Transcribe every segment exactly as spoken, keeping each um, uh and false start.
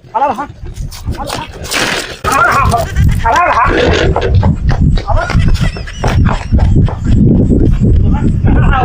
खड़ा रहा, खड़ा रहा, खड़ा रहा, खड़ा रहा।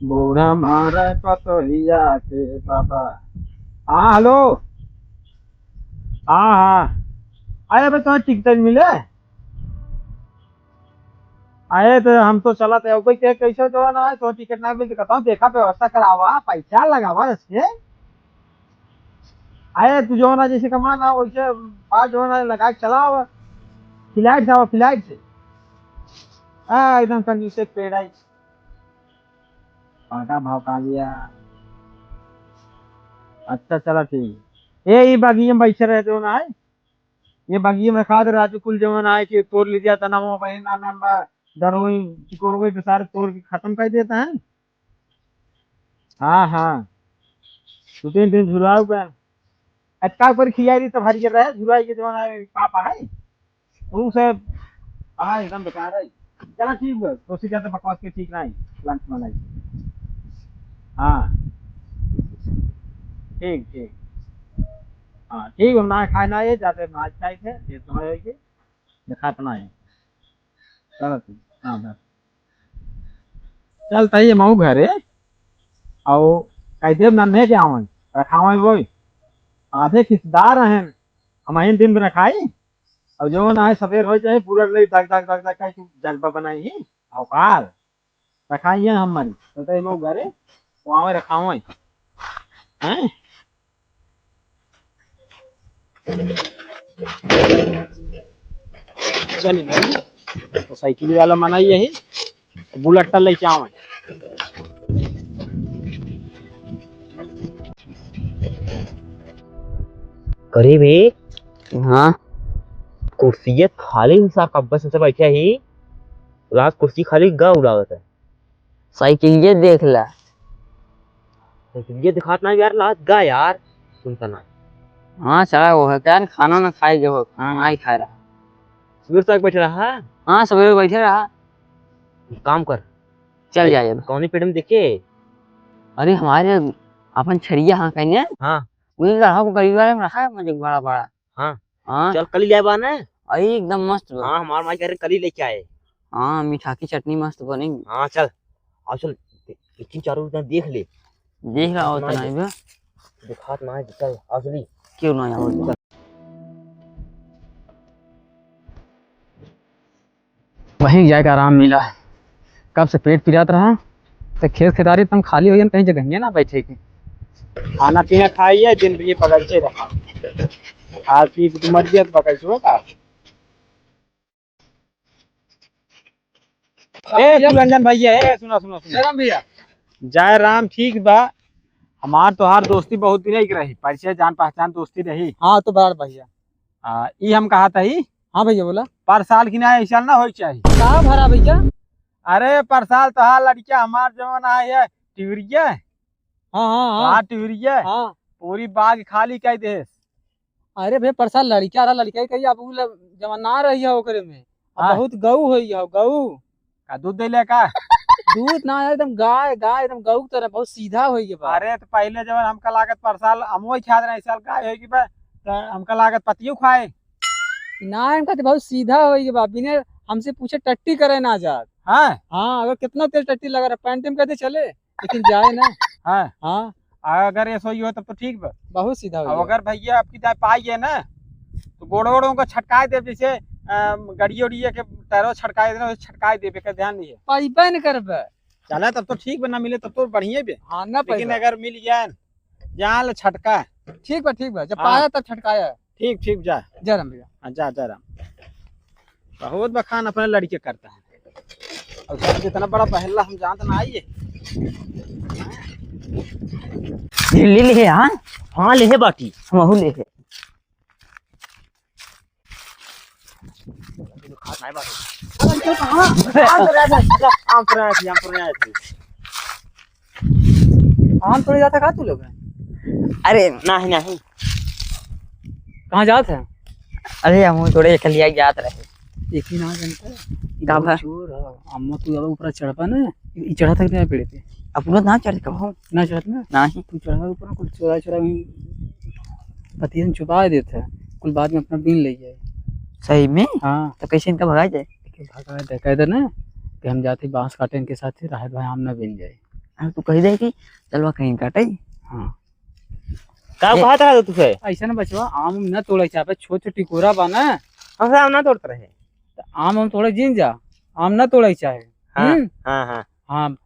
बूढ़ा मारे पतोहिया के बाबा। हाँ, हेलो। हाँ, हाँ। अरे, अबे, तोहैं टिकट मिले? अरे, तो हम तो चलत है, कोई के कैसे जो ना है, तो टिकट ना मिलते, कहता हूँ, देखा, व्यवस्था करावा, पैसा लगावा इसके। अरे, तू जो ना जैसे कमा ना, वैसे बात जो ना लगा के चलावा। फ्लाइट से आवा, फ्लाइट से। आ, एकदम कंजूस से पेड़ आई। काटा भाव का लिया। अच्छा, चला ठीक। ए, ई बगिया में बैठे रहे जो ना है। ये बगिया में रखा दे राजू, कुल जवन आए के तोड़ लीजिए, तना वो बहन ना नाम बा, दरोई, चिकोरवे के सारे तोड़ के खत्म कर देता है। हाँ, हाँ। दो तीन दिन झुलाऊ बा। अटका पर खियाई दी तो भारी कर रहा है, झुलाई के जवन आए पापा है। ऊ से, हाँ, एकदम बेकार है। चला ठीक बा, तो सीधा तो बकवास के ठीक नहीं, लंच में नहीं। हाँ। ठीक, ठीक। हाँ, ठीक बा, ना खाए ना ये, जाते नाच खाए थे, ये तो है कि, दिखात ना है। चलो ठीक, हाँ, बस। चल, तई मऊ घरे, आओ, कह देब नन्हे के आवन, रखावे बोई। आधे खिसदार हैं, हम ही दिन में रखाई, और जो ना है सवेर हो जाए, पूरा ले दग, दग, दग, दग, कहीं तू जलवा बनाई ही, औकाल। रखाई है हमारी, तो तई मऊ घरे, वहाँ रखावे। हैं? चल भाई, तो साइकिल वाला मना ही यही, बुलेट लेके आवे। करीबी। हाँ। कुर्सिया खाली हिसाब का बस से बैठे ही, रात कुर्सी खाली गा उड़ावत है। साइकिलिया देख ला। साइकिलिया दिखात ना यार, लात गा यार, सुनता ना। हाँ, चला वो है, क्या खाना ना खाए जो हो, खाना ना ही खाए रहा। सुबह तक बैठे रहा? हाँ, सुबह बैठे रहा। काम कर। चल जाए अब। कौनी पेड़ में देखे? अरे, हमारे अपन छरिया हाँ कहीं है। हाँ। वही रहा को गरीब वाले में रखा है, मुझे बड़ा बड़ा। हाँ। हाँ। चल, कली ले बा ना? अरे, एकदम मस्त बा। हाँ, हमार माई कह रहे कली लेके आए। हाँ, मीठा की चटनी मस्त बनेगी। हाँ, चल। आओ, चल, दे-, दो तीन चार उतना देख ले। देख रहा हो दिखात ना ना है। बे। दिखात ना है, चल, आओ, चली। क्यों ना आओ, चल। वहीं जाके आराम मिला। कब से पेट पिरात रहा, तो खेत खेदारी एकदम खाली हो गया, कहीं जगह ना बैठे के। खाना पीना खाइए, दिन भी पकड़ के रहा। आज पी के मर गया तो पकड़ के होगा। ए, तू रंजन भैया, ए, सुना, सुना, सुना। जय राम भैया। जय राम, ठीक बा। हमार तोहार दोस्ती बहुत दिन एक रही, परिचय, जान पहचान, दोस्ती रही। हाँ, तो बराबर भैया। आ, ई हम कहा था ही। हाँ भैया, बोला। पर साल की ना, ऐसा ना होई चाहिए। का भरा भैया? अरे, पर साल तोहार लड़किया हमार जवन आए है, टिवरिया। हाँ, हाँ, हाँ। हाँ, टिवरिया। हाँ। पूरी बाग खाली कर दे। अरे भैया, पर साल लड़किया रहा, लड़किया ही कही, अब उ ल-, जवन ना रही है ओकरे में। अब हाँ। बहुत गऊ होई है, गऊ। का दूध देले का? दूध ना, एकदम गाय, गाय एकदम गऊ की तरह, बहुत सीधा होई के बा। अरे, तो पहले जवन हमका लागत पर साल अमोई खात रहे, इस साल गाय होई के बा, तो हमका लागत पतियो खाए। ना, इनका तो बहुत सीधा होई के बा, बिना हमसे पूछे टट्टी करे ना जात। हाँ? हाँ, अगर कितना तेज टट्टी लगा रहा, पैंट में कहते चले, लेकिन जाए ना। हाँ। हाँ। अगर ऐसा ही हो तब तो ठीक बा। बहुत सीधा हो अब गया। अगर भैया आपकी दाई पाई है ना, तो गोड़ वोड़ों को छटकाए देब, जैसे, अम, गड़िया उड़िया के टायरो छटकाए देना, वैसे छटकाए देबे का ध्यान नहीं है। पाइबे न करबे। चला तब तो ठीक बा, ना मिले तब तो बढ़िया बे। हाँ, ना लेकिन पाइबे। अगर मिल गया न, जान ले छटका। ठीक बा, ठीक बा, जब हाँ। पाया तब छटकाया। ठीक, ठीक, जा। जय राम भैया। हाँ, जा, जय राम। बहुत बखान अपने लड़के करता है। और साला जितना बड़ा बहल्ला हम जानत ना आइए। ले, ले, ले, हाँ? हाँ, ले है बाटी। हमहू ले है। खात नाहीं बाटी। आम तो रहा था, आम तो रहा था। आम तोड़े जाता का तू लोग? अरे, नाहीं, नाहीं। कहाँ जात है? अरे, हम थोड़े एकलिया जात रहे। एक ही ना जानता है। का भा? चोर है। अम्मा तू ज्यादा ऊपर चढ़बा ना, ई चढ़ा तक नहीं पेड़ पे। अपनो ना चढ़ कबहूँ। ना चढ़त ना? नाही। तू चढ़ा ऊपर ना, कुल चोरा चोरा में पतियन छुपा देत है, कुल बाद में अपना बीन ले जाए। सही में? हाँ। तो कैसे इनका भगाई जाए? भगा दे, कह दे ना कि हम जाते बांस काटे इनके साथ, राहत भाई आम ना बीन जाए। हाँ, तू कह दे कि चलवा कहीं काटे। हाँ। का ए- कहत रहा तू से? ऐसा ना बचवा, आम उम ना तोड़े चाहे, छोट छोट टिकोरा बा ना। हम सब आम ना तोड़त रहे। तो आम हम तोड़े जिन जा, आम ना तोड़े चाहे। हाँ, हम्म? हाँ, हाँ। हाँ,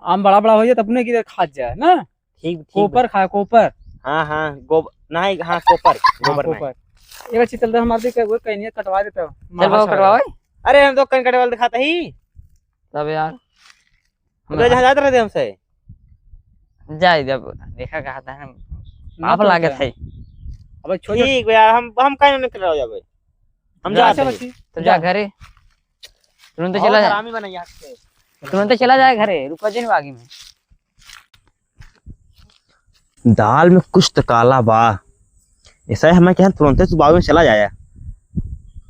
आम बड़ा बड़ा हो जाए तो अपने की खात जाए ना। ठीक, ठीक कोपर बा। खाए, कोपर। हाँ, हाँ, गोब-, नहीं, हाँ, कोपर, हाँ, गोबर नहीं। कोपर। एक अच्छी चलता हमारे देख, वो कहीं नहीं कटवा देता। चल बाबा, कटवाओ। अरे, हम तो कहीं कटवाल दिखाता ही। तब यार। हम तो जहाँ जात रहे थे हमसे। जाए जब देखा कहा था हम, ना पाप तो लागत क्या? है। अबे छोड़। ठीक बा यार, हम, हम काहे नहीं करवा जाबे? हम जा, जाते चलो हैं। ठीक। तो जा जा। घरे। तुरंत बहुत चला जा। हरामी बना यहाँ से। तुरंत चला जाए घरे, रुका जिन बागी में। दाल में कुछ तो काला बा। ऐसा है हमें कहन तुरंत तू बागी में चला जाए।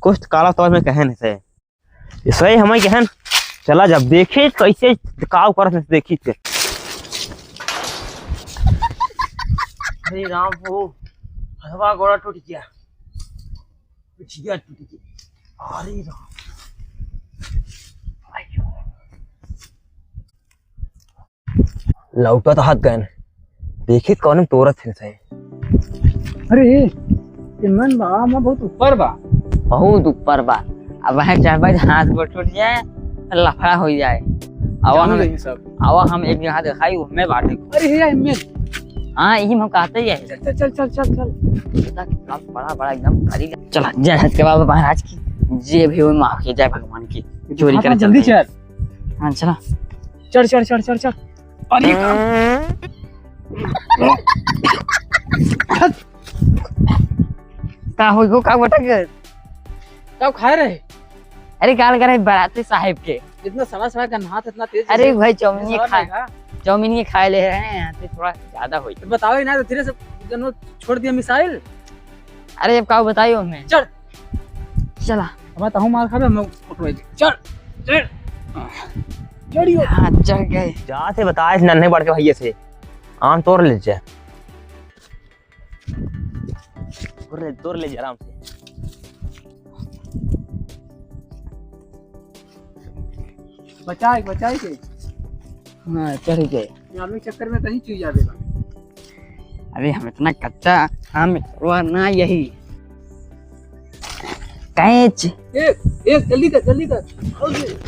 कुछ तो काला तो हमें कहन ऐसे। सही हमें कहन, चला जब देखी कैसे काव करत है, देखी के। अरे राम हो, हथवा गोड़ा टूट गया, पिठिया टूट गया। अरे राम। लौटत हाथ गए न। देखित कौन तोरत है सही। अरे, ये मन बा, आम बहुत ऊपर बा। बहुत ऊपर बा। अब वह चाहबा जे हाथ गोड़ टूट जाए, लफड़ा हो जाए। अब जान हम, लेंगे सब। अब हम एक जगह दिखाई, उहमें बाटे। अरे, हे, हे, में। हाँ, यही हम कहते ही है। चल, चल, चल, चल, चल। बड़ा, बड़ा एकदम करी। चला, जय हथ के बाबा महाराज की, जे भी हो माफ किया जाए भगवान की। चोरी हाँ, करे हाँ, जल्दी चल। चल। हाँ, चला। चढ़, चढ़, चढ़, चढ़, चढ़। अरे, का होई हो, का बटक गए? का खाए रहे? अरे, काल करे बराती साहेब के। इतना सड़ा सड़ा गन्हात, इतना तेज अरे जैसे भाई, चाउमीन ये सड़ा खाए, नहीं था। चाउमीन ये खाए ले रहे हैं, यहाँ से थोड़ा ज्यादा होई। तो बताओ ही ना, तो धीरे से जनो छोड़ दिया मिसाइल। अरे, अब का बताइयो हमें? चढ़। चला। अब तहूँ मार खाबे, हम पकड़वाई दे। चढ़, चढ़। चढ़ियो। हाँ, चढ़ गए। जा से बताए इस नन्हे बड़ के भैया से, आम तोड़ ले जा। तोड़ ले, तोड़ ले जा आराम से। बचाए, बचाए के। हाँ, चढ़ गए। ये आलू चक्कर में कहीं चुई जावे बा। अरे, हम इतना कच्चा आम में तोड़वा ना यही। कैच। एक, एक, जल्दी कर, जल्दी कर। और ये।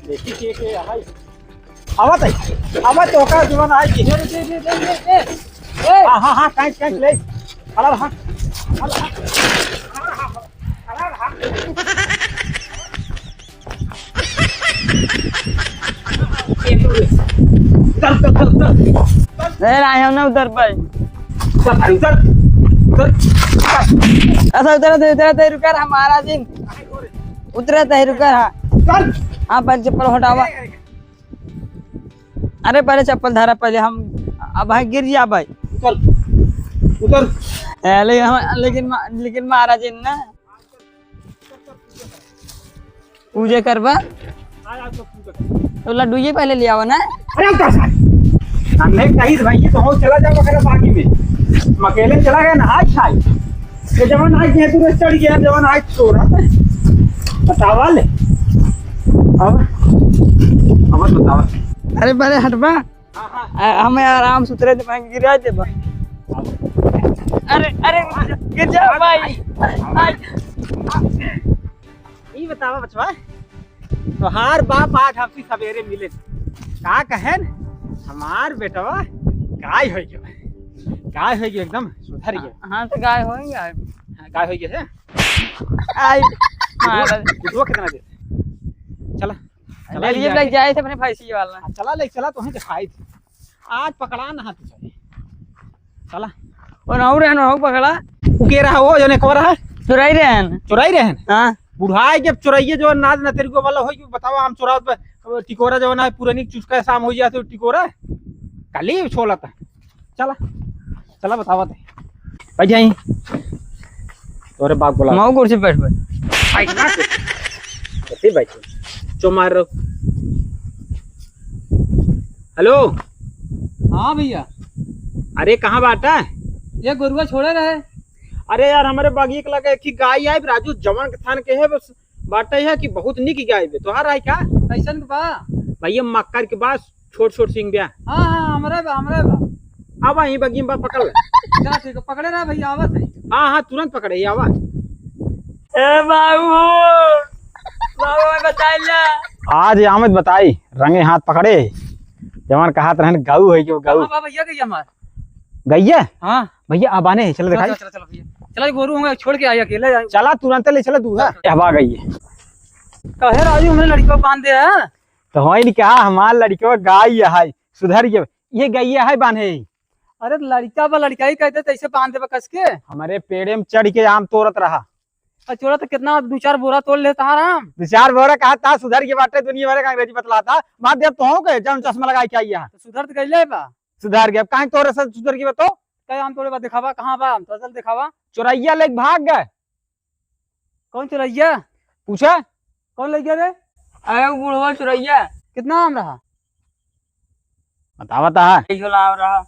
देखी के, के हाय। आवत है, आवत तो का जीवन आज की। दे, दे, दे, दे, दे, दे। ए। हाँ, हाँ, हाँ, कैच, कैच ले। अरे हाँ। अरे हाँ। अरे हाँ। उतर, उतर, उतर, उतर। नहीं, राय हम ना उतर पाए। उतर, उतर, उतर। अच्छा, उतरा थे, उतरा थे, रुका रहा महाराज जी। उतरा थे, रुका रहा। उतर। हाँ, पहले चप्पल हटावा। अरे पहले चप्पल धरा, पहले हम, अब भाई गिर जा भाई। उतर, उतर। ए, लेकिन हम, लेकिन मा-, लेकिन महाराज जी ने ना पूजा करबा। तो लड्डू ये पहले ले आवा ना। अरे उतर साहब। हमने कही भाई ये तो हो चला जाओ अगर बागी में। हम अकेले चला गया ना आज खाई। ये जवन आज ये तू चढ़ गया, जवन आज छोड़ा। बतावा ले। अब, अब बतावा। अरे पहले हटबा। हाँ, हाँ। आ, हमें आराम से उतरे दे, मैं गिरा दे बा। अरे, अरे, गिर जा भाई। भाई। ई बतावा बचवा, तोहार बाप आज हमसे सवेरे मिले। का कहन? हमार बेटवा गाय हो गया। गाय हो गया, एकदम सुधर गया। हाँ, तो गाय हो गया। हाँ, गाय हो गया है। आई, मारा। दूधवा कितना दे? चला। चला ले लिए, ले जाए थे अपने भैंसी वाला। हाँ, चला ले, चला, तोहे दिखाई दे। आज पकड़ा ना हाथ से। चला। और और रहन, और पकड़ा। उ के रहा वो, जने को रहा? चुराई रहन। चुराई रहन? हाँ। बुढ़ाई जब चुराइए जो नाद ना तेरे को वाला होई, बतावा हम चुरावत बा, टिकोरा जवन है, पुरानी चुस्का शाम हो जाए तो टिकोरा। काली छोला था। चला, चला बतावत है। बैठ जाई। तोरे बाप बोला। माऊ कुर्सी बैठ, बैठ। बैठ ना। कैसे बैठ? चो मार रहो। हेलो। हाँ भैया। अरे, कहाँ बाटा? ये गोरुआ छोड़े रहे। अरे यार, हमरे बगिया के लगे एक ही गाय आई, राजू जवान के थान के है, बस बाटे है कि बहुत निक गाय बे। तोहार आई का? कैसन के बा? भैया, मक्कर के बा, छोट छोट सिंग बे। हाँ, हाँ, हमरे बा, हमरे बा। अब वहीं बगिया में बा, पकड़ ले। चला ठीक है, पकड़े रहा भैया, आवत है। हाँ, हाँ, तुरंत पकड़े, आवा। ए बाबू, बाबू, मैं बताई ले। आज आमद बताई, रंगे हाथ पकड़े, जवन कहत रहन गऊ है कि वो गऊ। हाँ, बाबा, ये गई हमार। गई है? हाँ। भैया, आ बाने है, चलो चलो, दिखाई। चलो, चलो, चलो भैया। चलो, गोरू होंगे, छोड़ के आइए अकेले। चला, तुरंत ले चला, दूल्हा। चलो, चलो। हवा गई है। कहे राजू, हमरे लड़िका बांध दे है। तो होई नहीं कहा, हमार लड़िका गाय है, सुधर गए, ये गई है बांधे। अरे, लड़िका बा, लड़िका ही कहते, तैसे बांध देबा कस के। हमारे पेड़े में चढ़ के आम तोड़त रहा। और चोरा तो कितना, दो चार बोरा तोड़ लेता आराम। दो चार बोरा कहा था, सुधर के बाटे, दुनिया भर का अंग्रेजी बतलाता। बात देव तो हो गए, जौन चश्मा लगाई के आई यहाँ। तो सुधर तो गइले बा। सुधर गया, अब काहे तोरे से सुधर के बा तो? कहे आम तोड़े बा, दिखावा, कहाँ बा आम? तो चल दिखावा। चोरैया लेके भाग गए। कौन चोरैया? पूछा? कौन ले गया रे? अरे, वो बुढ़वा चोरैया। कितना आम रहा? बतावा ता। यही होला आम रहा।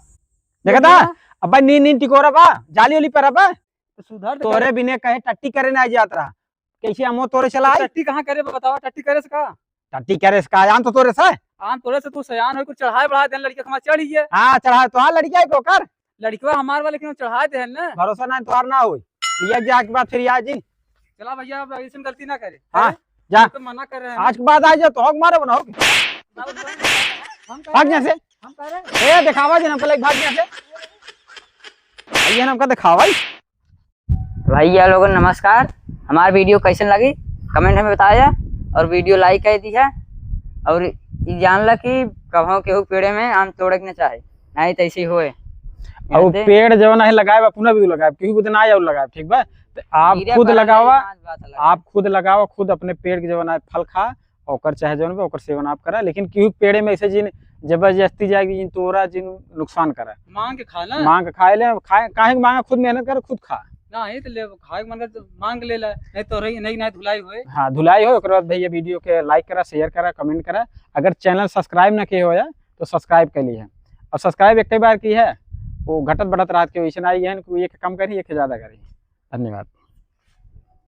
देखा था? कितना? अब भाई, नीन, नीन टिकोरा बा, जाली वाली पर बा। तो सुधर तो तोरे करे। बिने कहे टट्टी करे ना जात रहा। कैसे हमो तोरे चला तो आई? टट्टी कहाँ करे, बतावा, टट्टी करे से का? टट्टी करे से का? आम तो तोरे से? आम तोरे से तू सयान हो, कुछ चढ़ाए बढ़ाए देन, लड़िका हमार चढ़ ही है। हाँ, चढ़ाए तो हाँ, लड़िका है तो कर। लड़िकवा हमार बा, लेकिन वो चढ़ाए देन ना। भरोसा ना, तोहार ना होई। लिया जाए के बाद फिर आ जी। चला भैया, अब ऐसन गलती ना करे। हाँ, अरे, जा। तो मना कर रहे हैं। आज के बाद आ जाओ तो हक मारे बनाओ। हम कह भाग रहे यहाँ से। हम कह रहे हैं। ए, दिखावा जी, हमको लेके भाग यहाँ से। ये हमका दिखावा ही। भैया लोगन नमस्कार, हमार video कैसन लगी comment में बताया और video like कर दिया और ई जान ला कि कभो केहू पेड़े में आम तोड़े के न चाहे, नहीं तो ऐसे ही होए। और याद है? पेड़ जवन है लगाए बा, अपना भी लगाए, केहू बदे ना आए और लगाए, ठीक बा? तो आप गिरे खुद पर लगावा, आज बात अलग है। आप खुद लगावा, खुद अपने पेड़ के जवन है फल खा, ओकर चाहे जौन बा, ओकर सेवन आप करा, लेकिन केहू पेड़े में ऐसे जिन जबरदस्ती जाए कि जिन तोरा, जिन नुकसान करा। मांग के खा ना। मांग के खाए ले, खाए, काहे के मांगा, खुद मेहनत कर, खुद खा। नहीं तो ले, खाए के मन कर तो मांग ले ला, नहीं तो रही, नहीं, नहीं धुलाई होए। हाँ, धुलाई होए, ओकर बाद भैया video के like करा, share करा, comment करा। अगर channel subscribe ना किए हो या, तो subscribe कर ली है। और subscribe एक बार की है, वो घटत बढ़त रात के वैसे ना आई है, कोई एक कम करी, एक ज्यादा करी। धन्यवाद।